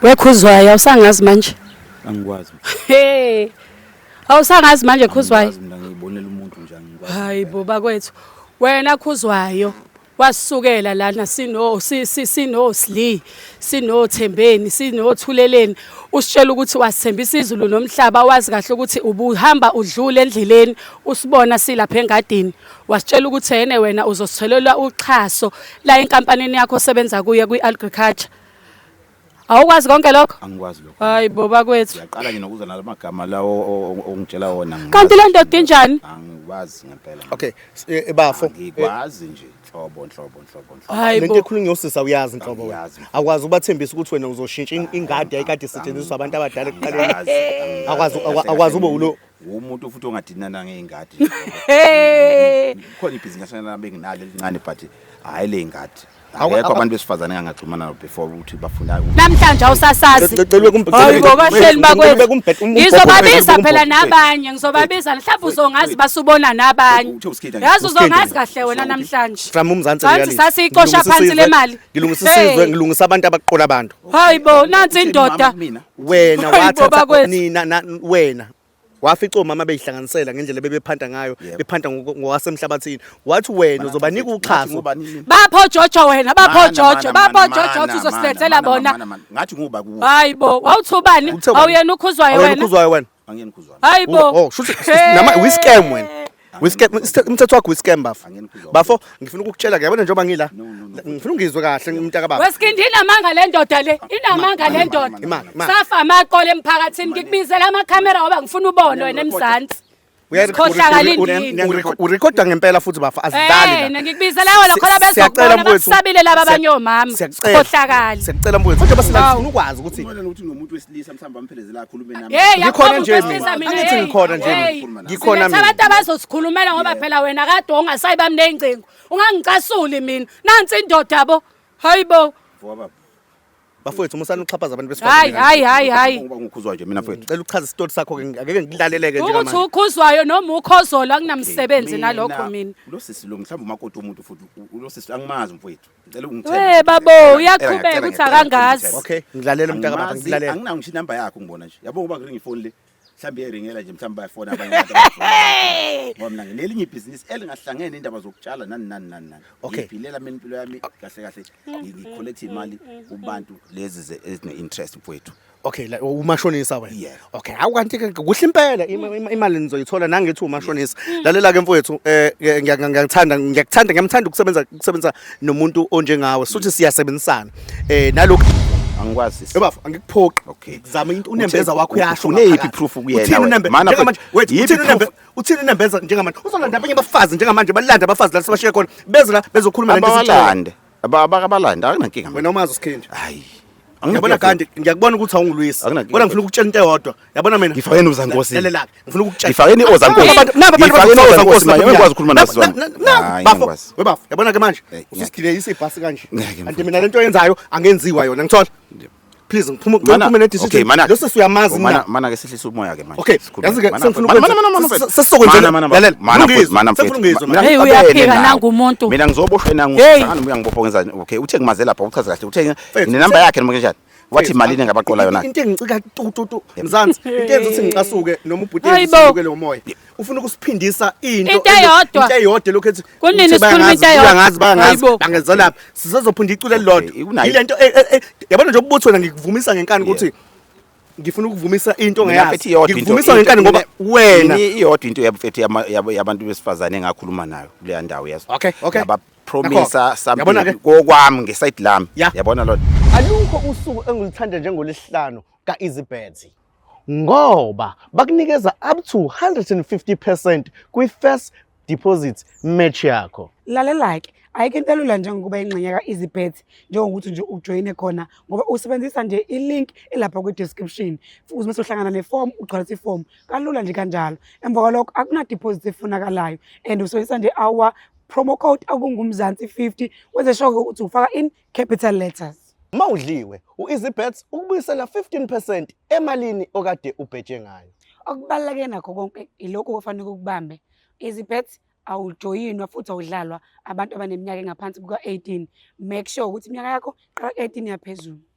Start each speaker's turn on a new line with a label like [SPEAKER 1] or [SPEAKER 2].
[SPEAKER 1] Wekhuzwayo awusangazi manje.
[SPEAKER 2] Angikwazi.
[SPEAKER 1] Hey. Awusangazi manje Khuzwayo.
[SPEAKER 2] Angikwazi mina ngiyibonela umuntu nje angikwazi.
[SPEAKER 1] Hayi bo bakwethu. Wena Khuzwayo wasukela lana sino sino Sli, sino Thembeni, sino Thuleleni. Usitshela ukuthi wasithembisa izulu nomhlaba wazi kahle ukuthi ubuhamba udlule endleleni usibona silapha engadini. Wasitshela ukuthi yena wena uzositholela uxhaso la enkampanini yakho osebenza kuyo kwi-agriculture. Awukwazi konke lokho?
[SPEAKER 2] Angikwazi lokho.
[SPEAKER 1] Hayi bo bakwethu.
[SPEAKER 2] Ngiyaqala nje nokuza nalamagama lawo ongitshela wona.
[SPEAKER 1] Kanti le ndoda injani?
[SPEAKER 2] Angikwazi ngempela.
[SPEAKER 3] Okay, bafo.
[SPEAKER 2] Angikwazi nje nhlobo nhlobo nhlobo nhlobo.
[SPEAKER 1] Hayi
[SPEAKER 3] Lento
[SPEAKER 1] bo.
[SPEAKER 3] ekhulunywa usisi awuyazi nhlobo wena.
[SPEAKER 2] Angiyazi.
[SPEAKER 3] Akwazi ubathembisa ukuthi wena uzoshintsha ingadi ayikade isetshenziswa abantu abadala ekuqaleni.
[SPEAKER 2] Angiyazi, angiyazi.
[SPEAKER 3] Akwazi ube ulo
[SPEAKER 2] Umuntu futhi ongadinana ngeingadi.
[SPEAKER 1] Hey.
[SPEAKER 2] Khona ibhizinisi lami benginalo elincane but hayi le ingadi.
[SPEAKER 3] Awu-
[SPEAKER 2] Akekho abantu besifazane engangaxhumana nabo before ukuthi bafuna
[SPEAKER 1] Namhlanje awusasazi.
[SPEAKER 3] Cela ube
[SPEAKER 1] Hayi bo bahleli bakwethu.
[SPEAKER 3] umbhede.
[SPEAKER 1] Ngizobabiza phela nabanye, ngizobabiza mhlawumbe uzongazi basubona nabanye.
[SPEAKER 2] Uthe uSkhindi nje.
[SPEAKER 1] Yazi
[SPEAKER 3] uSkhindi
[SPEAKER 1] uzongazi kahle wena namhlanje.
[SPEAKER 3] From uMzansi
[SPEAKER 1] Kanti
[SPEAKER 3] Reality.
[SPEAKER 1] sasiyixosha
[SPEAKER 3] Ngilungisa
[SPEAKER 1] phansi le
[SPEAKER 3] isizwe,
[SPEAKER 1] mali.
[SPEAKER 3] Ngilungisa
[SPEAKER 1] Hey.
[SPEAKER 3] isizwe, ngilungisa abantu abaqola abantu.
[SPEAKER 1] Hayi bo, nansi indoda.
[SPEAKER 2] Mina.
[SPEAKER 3] Wena
[SPEAKER 1] Hayi bo,
[SPEAKER 3] wathatha
[SPEAKER 1] bakwethu.
[SPEAKER 3] nina wena wafica omama beyihlanganisela ngendlela bebephanta ngayo
[SPEAKER 2] Yebo.
[SPEAKER 3] bephanta ngokwasemhlabathini wathi wena uzobanika uxhaso
[SPEAKER 2] Ngubani mina?
[SPEAKER 1] Bapho Jojo wena, bapho
[SPEAKER 2] Mana,
[SPEAKER 1] Jojo,
[SPEAKER 2] mana,
[SPEAKER 1] bapho
[SPEAKER 2] mana,
[SPEAKER 1] Jojo
[SPEAKER 2] mana,
[SPEAKER 1] uthi uzosilethela
[SPEAKER 2] mana,
[SPEAKER 1] bona.
[SPEAKER 2] mana, mana. Ngathi nguba kuwe.
[SPEAKER 1] Hayi bo, wawuthubani?
[SPEAKER 3] Uthe ubani?
[SPEAKER 1] Awuyena ukhuzwayo
[SPEAKER 3] Awuyena
[SPEAKER 1] wena.
[SPEAKER 3] ukhuzwayo wena.
[SPEAKER 2] Angiyeni khuzwana.
[SPEAKER 1] Hayi bo.
[SPEAKER 3] Oh, shuthi nama wiscam wena. Wiscam umthetho wakho wiscam bafo.
[SPEAKER 2] Angiyeni khuzwayo.
[SPEAKER 3] Bafo ngifuna ukukutshela ke yabona njengoba ngila.
[SPEAKER 2] No, no, no.
[SPEAKER 3] Ngifuna ungizwe kahle mntaka baba.
[SPEAKER 1] Weskhindi inamanga le ndoda le, inamanga le ndoda.
[SPEAKER 3] Imali, imali.
[SPEAKER 1] Safa amaqolo emphakathini ngikubizela amakhamera ngoba ngifuna ubone wena eMzansi. Sikhohlakala indini.
[SPEAKER 3] Urekhoda ngempela futhi bafo azidlali
[SPEAKER 1] Eh,
[SPEAKER 3] la.
[SPEAKER 1] ngikubizela wona khona
[SPEAKER 3] Siyacela
[SPEAKER 1] bezokubona
[SPEAKER 3] mfowethu.
[SPEAKER 1] bakusabile laba abanye omama.
[SPEAKER 3] Siyacela.
[SPEAKER 1] Sikhohlakali.
[SPEAKER 3] Siyacela mfowethu. Kodwa
[SPEAKER 1] Hawu.
[SPEAKER 3] basifuna ukwazi ukuthi
[SPEAKER 2] Ubona ukuthi unomuntu wesilisa mhlawumbe amphelezela akhulume nami.
[SPEAKER 1] Hey,
[SPEAKER 3] Ngikhona
[SPEAKER 1] yakhona
[SPEAKER 3] nje
[SPEAKER 1] wesilisa
[SPEAKER 3] mina.
[SPEAKER 1] mina.
[SPEAKER 3] Angithi
[SPEAKER 1] hey.
[SPEAKER 3] ngikhona nje
[SPEAKER 1] Hey.
[SPEAKER 3] mina. Ngikhona
[SPEAKER 1] Siletha
[SPEAKER 3] mina.
[SPEAKER 1] abantu abazosikhulumela ngoba phela wena kade ungasayibami ney'ngcingo. Ungangicasuli mina. Nansi indoda yabo. Hayibo.
[SPEAKER 2] Mfoka baba.
[SPEAKER 3] Bafowethu musani uxhaphaza abantu
[SPEAKER 1] Hayi,
[SPEAKER 3] besifazane.
[SPEAKER 1] hayi, hayi, hayi.
[SPEAKER 2] Ngoba ngikhuzwa nje mina mfowethu.
[SPEAKER 3] Ngicela uchaze isitori sakho ke angeke ngilaleleke
[SPEAKER 1] Ukuthi
[SPEAKER 3] njengamanje.
[SPEAKER 1] ukhuzwayo noma ukhozolo akunamsebenzi nalokho mina.
[SPEAKER 2] Lo sisi lo mhlawumbe umakoti womuntu futhi lo sisi angimazi mfowethu. Ngicela ungithembe.
[SPEAKER 1] We babo, uyaqhubeka ukuthi akangazi.
[SPEAKER 3] Okay, ngilalela mntaka baba
[SPEAKER 2] Angimazi,
[SPEAKER 3] ngilalela.
[SPEAKER 2] Anginayo ngisho inamba yakho ngibona nje. Yabo ngoba ngiringa ifoni le. Mhlawumbe iyaringela nje mhlawumbe bayafona abanye abantu. abafona. Ngoba mina nginelinye ibhizinisi elingahlangene indaba zokutshala nani nani nani nani.
[SPEAKER 3] Okay.
[SPEAKER 2] Ngiphilela mina impilo yami kahle kahle ngicollect imali kubantu lezi ezine interest mfowethu.
[SPEAKER 3] Okay, la umashonisa wena.
[SPEAKER 2] Yeah.
[SPEAKER 3] Okay, awu kanti ke kuhle impela imali nizoyithola nangithi umashonisa. Lalela ke mfowethu, ngiyakuthanda, ngiyakuthanda, ngiyamthanda ukusebenza nomuntu onjengawe. Suthi siyasebenzisana. Nalokhu
[SPEAKER 2] Angikwazi sisi.
[SPEAKER 3] Ebafo angikuphoqi.
[SPEAKER 2] Okay.
[SPEAKER 3] Zama into unembeza wakho uyasho.
[SPEAKER 2] Ufune yiphi
[SPEAKER 3] ngaphakathi.
[SPEAKER 2] proof kuyena
[SPEAKER 3] Uthini
[SPEAKER 2] wena? Mana
[SPEAKER 3] njengamanje
[SPEAKER 2] mfethu,
[SPEAKER 3] wait,
[SPEAKER 2] yiphi
[SPEAKER 3] uthini unembe
[SPEAKER 2] proof?
[SPEAKER 3] uthini unembeza njengamanje? Uzolanda abanye abafazi njengamanje balanda abafazi la sibashiye khona. Beze la bezokhuluma lento esitshela.
[SPEAKER 2] Abalande. Abalande akunankinga.
[SPEAKER 3] Wena umazi uSkhindi.
[SPEAKER 2] Hayi.
[SPEAKER 3] Yabona kanti ngiyakubona ukuthi awungilwisi.
[SPEAKER 2] Akunankinga.
[SPEAKER 3] Kodwa ngifuna ukukutshela into eyodwa. Yabona mina.
[SPEAKER 2] Ngifakeni uzankosi.
[SPEAKER 3] Lalela ke, ngifuna ukukutshela.
[SPEAKER 2] Ngifakeni ozankosi.
[SPEAKER 3] Naba abantu
[SPEAKER 2] Ngifakeni ozankosi manje,
[SPEAKER 3] lapha
[SPEAKER 2] ngikwazi ukukhuluma
[SPEAKER 3] Naba-
[SPEAKER 2] nawe sizwana. Hayi,
[SPEAKER 3] Bafo,
[SPEAKER 2] ngikwazi.
[SPEAKER 3] we bafo, yabona ke manje
[SPEAKER 2] Hey,
[SPEAKER 3] ususigile isibhasi kanje.
[SPEAKER 2] Ngeke,
[SPEAKER 3] Kanti mina lento oyenzayo angenziwa yona, ngithola. Please ngiphume
[SPEAKER 2] Mana-
[SPEAKER 3] ngiphume ne decision.
[SPEAKER 2] okay, mana-
[SPEAKER 3] Lo sisi uyamazi
[SPEAKER 2] Oh, mana
[SPEAKER 3] mina.
[SPEAKER 2] mana ke sehlisa umoya ke manje.
[SPEAKER 3] Okay,
[SPEAKER 2] Sikhulume.
[SPEAKER 3] yazi ke
[SPEAKER 2] Mana-
[SPEAKER 3] sengifuna
[SPEAKER 2] mana-
[SPEAKER 3] ukwenza
[SPEAKER 2] mana- mana- mana-
[SPEAKER 3] sesizokwenzela
[SPEAKER 2] mana- mana-
[SPEAKER 3] lalela.
[SPEAKER 2] mana-
[SPEAKER 3] Ungizwe,
[SPEAKER 2] mana-
[SPEAKER 3] sengifuna ungizwe
[SPEAKER 2] mana-
[SPEAKER 3] manje.
[SPEAKER 1] Hey,
[SPEAKER 2] Abele
[SPEAKER 1] uyaphika
[SPEAKER 2] nawe.
[SPEAKER 1] nangu umuntu.
[SPEAKER 2] Mina ngizoboshwa nangu
[SPEAKER 1] Hey.
[SPEAKER 2] usangana uyangibopha wenzani? Okay, uthe ngimazela lapha uchaze kahle. Uthe
[SPEAKER 3] Mfethu,
[SPEAKER 2] nenamba yakhe noma kanjani? Wathi
[SPEAKER 3] Mfethu,
[SPEAKER 2] malini engabaqola yona?
[SPEAKER 3] Into engicika tu tu tu Mzansi, into enza ukuthi ngicasuke noma ubhuti
[SPEAKER 1] Hayi bo.
[SPEAKER 3] enza lo moya. Ufuna ukusiphindisa into
[SPEAKER 1] Into eyodwa.
[SPEAKER 3] Into eyodwa lokho ethi
[SPEAKER 1] Kunini
[SPEAKER 3] uthi
[SPEAKER 1] sikhuluma
[SPEAKER 3] bayangazi,
[SPEAKER 1] into eyodwa?
[SPEAKER 3] Bayangazi, bayangazi,
[SPEAKER 1] Hayi bo.
[SPEAKER 3] bangeza lapha. Sizozophinda iculo elilodwa.
[SPEAKER 2] Okay, unayo-
[SPEAKER 3] Yilento yabona nje ubuthi wena ngikuvumisa ngenkani ukuthi ngifuna ukuvumisa into
[SPEAKER 2] Mina
[SPEAKER 3] ongayazi.
[SPEAKER 2] mfethu iyodwa into-
[SPEAKER 3] Ngikuvumisa ngenkani ngoba wena
[SPEAKER 2] Mina iyodwa into yabafethu yabantu besifazane engakhuluma nayo kuleya ndawo yazo.
[SPEAKER 3] Okay.
[SPEAKER 2] Ngabapromisa
[SPEAKER 3] Nakho. Yabona
[SPEAKER 2] something
[SPEAKER 3] ke?
[SPEAKER 2] kokwami ngeside lami.
[SPEAKER 3] Yeah.
[SPEAKER 2] Yabona lo.
[SPEAKER 3] Alukho usuku engilithanda njengolwesihlanu ka-EasyBet ngoba bakunikeza up to 150% kwi-first deposit match yakho.
[SPEAKER 4] Lalela-ke, ayikho into elula njengokuba ingxenye ka-EasyBet njengokuthi nje ujoyine khona ngoba usebenzisa nje i-link elapha kwi-description futhi mase uhlangana ne-form ugcwalisa i-form kalula nje kanjalo. Emva kwalokho akuna-deposit efunakalayo and usebenzisa nje our promo code okungumzansi 50 wenze sure ukuthi ufaka in capital letters.
[SPEAKER 3] Uma udliwe, u-EasyBet ukubuyisela 15% emalini okade ubheje ngayo.
[SPEAKER 4] Okubaluleke nakho konke ilokhu okufanele ukubambe. EasyBet awujoyinwa futhi awudlalwa abantu abaneminyaka engaphansi kuka-18. Make sure ukuthi iminyaka yakho iqala ku-18 yaphezulu.